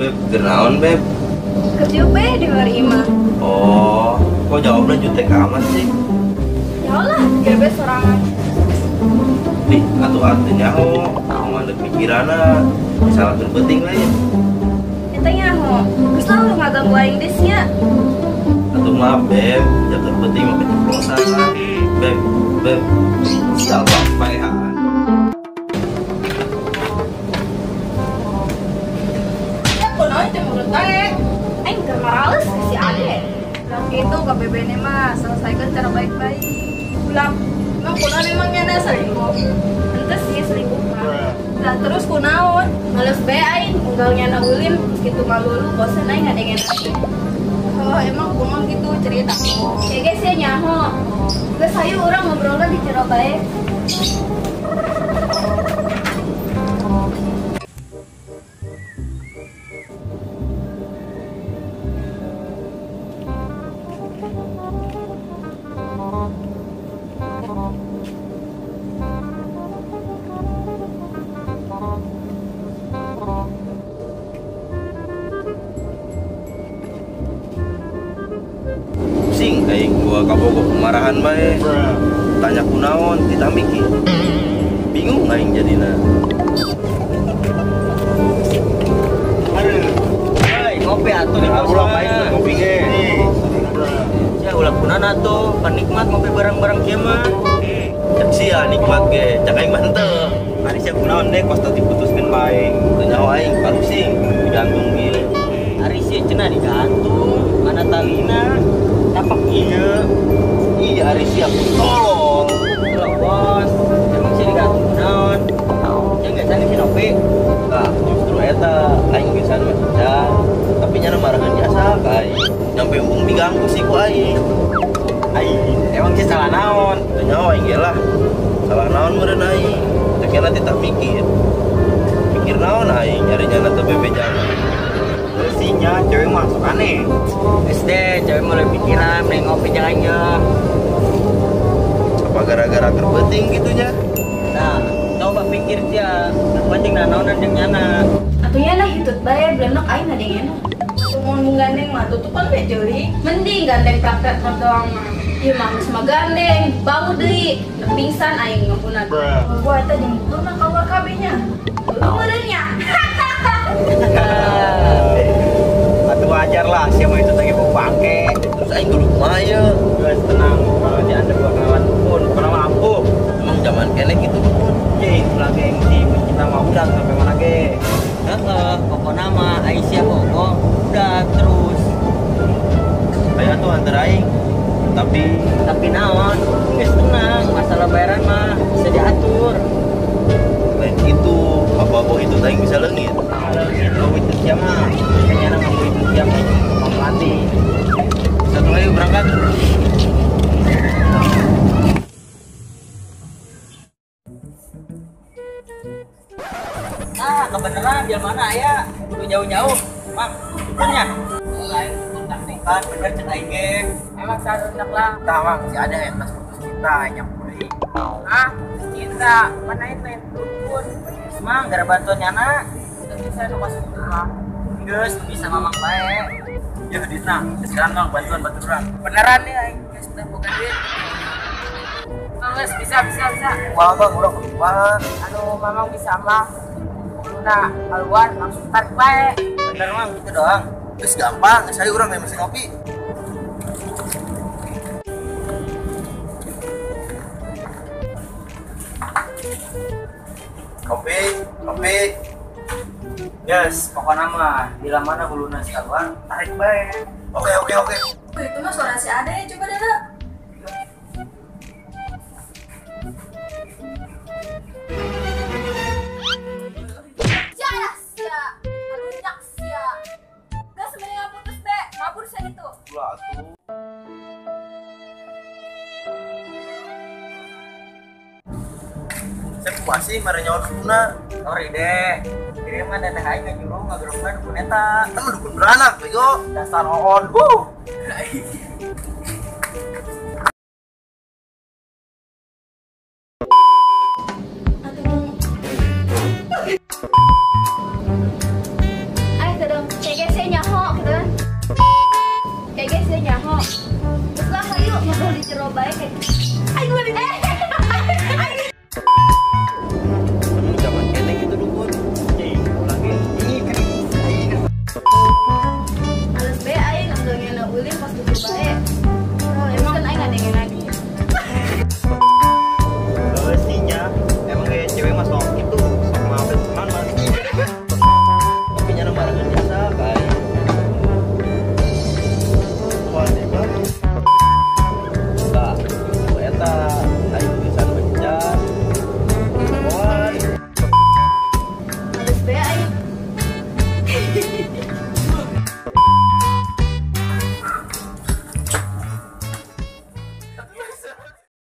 Beb, genaon Beb? Kerja be di luar imah. Oh, kok jawabnya jutek amat sih? Ya lah, gerbe sorangan. Nih, atuh atuh nyaho, kamu ada pikiranna, salah terpenting lah ya. Eta nyaho, geus lah ulah ngaganggu aing deui sia. Atuh maaf Beb, jam terpenting mah keceplosan. Beb, Beb, siapa paehan? Ya kunaon teh mulut teh? Aing keur marales si Ade. Bilang gitu ke bebene mah, selesaikan cara baik-baik. Ulah, emang kunaon emang nyana selingkuh? Ente sih selingkuh mah. Lah terus kunaon? Males bae aing unggal nyana ulin gitu malulu bosen aing ngadengen lagi. Oh, emang kunaon gitu cerita. Ya guys ya nyaho. Geus hayu urang ngobrolna di jero bae. Pusing aing gua kabogoh kemarahan bae. Tanya kunaon ditamiki. Bingung aing jadina. Aduh. Hei, ngopi atuh di ulah aing ngopi ge. Ya ulah kunaon atuh, penikmat ngopi bareng-bareng kieu mah. Cek sia nikmat ge, cek aing mah henteu. Ari sia kunaon deh kos tadi diputuskeun bae. Teu nyaho aing parusing digantung ieu. Ari sia cenah digantung, mana talina? Tapak ieu. Iya ari sia tolong. Tolong bos, emang sia digantung kunaon? Ya geus sana si Nopi. Tah, justru eta aing bisa mah encan. Tapi nyana marahan jasa ka aing. Nyampe embung diganggu sih ku aing. Aing, emang sia salah naon? Teu nyaho aing ge lah. Salah naon meureun aing. Cek nyana teh mikir. Mikir naon aing nyari nyana teu bebejan. Sihnya cewek masuk aneh. SD cewek mulai pikiran, mulai ngopi jangan ya. Apa gara-gara kerbeting gitunya? Nah, coba pikir dia, penting nanaonan jeung nyana. Atuh nyana hitut bae blenok aing ngadengeuna. Mun gandeng mah tutupan be jeuli. Mending gandeng praktek doang mah. Ieu mah geus mah gandeng, bangun deui, pingsan aing ngampunan. Gua eta jeung buturna kaluar kabeh nya. Meureun nya. Atuh wajar lah, siapa itu lagi bau bangke. Terus aing kudu kumaha ieu? Geus tenang, kalau di anda gua kenalan dukun, kenal ampuh. Emang zaman keneh gitu dukun. Ye, lagi yang si pencinta mah udah sampai mana ge. Heeh, pokona mah Aisyah bogo udah terus. Ayo atuh antar aing. Tapi naon? Geus tenang, masalah bayaran mah bisa diatur. Lain gitu, apa-apa itu aing bisa leungit. Leungit bau itu siapa? Kayaknya nama bau itu siapa? Bang Lati. Satu lagi berangkat. Nah, kebenaran dia mana ya? Kudu jauh-jauh. Mang, dukunnya. Lain dukun taktikan bener cek aing ge. Emang sarundak lah. Tah, Mang, si ada yang tas putus cinta nyampuri. Ah, cinta. Mana itu yang dukun? Mang, gara bantuan nyana. Bisa nu masuk rumah. Geus bisa mamang bae. Ya duitna, sekarang Mang bantuan baturan. Beneran nih aing geus teu boga duit. Mang geus bisa. Wah, Bang, urang kumaha? Anu mamang bisa mah. Luna keluar langsung tarik bae. Bener Mang, gitu doang. Geus gampang, saya urang mesin kopi. Kopi, kopi. Yes, pokoknya mah bila mana huluna keluar tarik bae. Oke. Itu mah suara si Ade, coba deh. Jaras ya, arunyak sia. Gak sebenarnya putus be, mabur saya gitu. Lah atuh. Saya masih marah nyawa dukuna. Sorry deh. Kira mah teteh aing ngajuru ngagerokna dukun eta. Eta mah dukun beranak bego. Dasar oon. Atuh.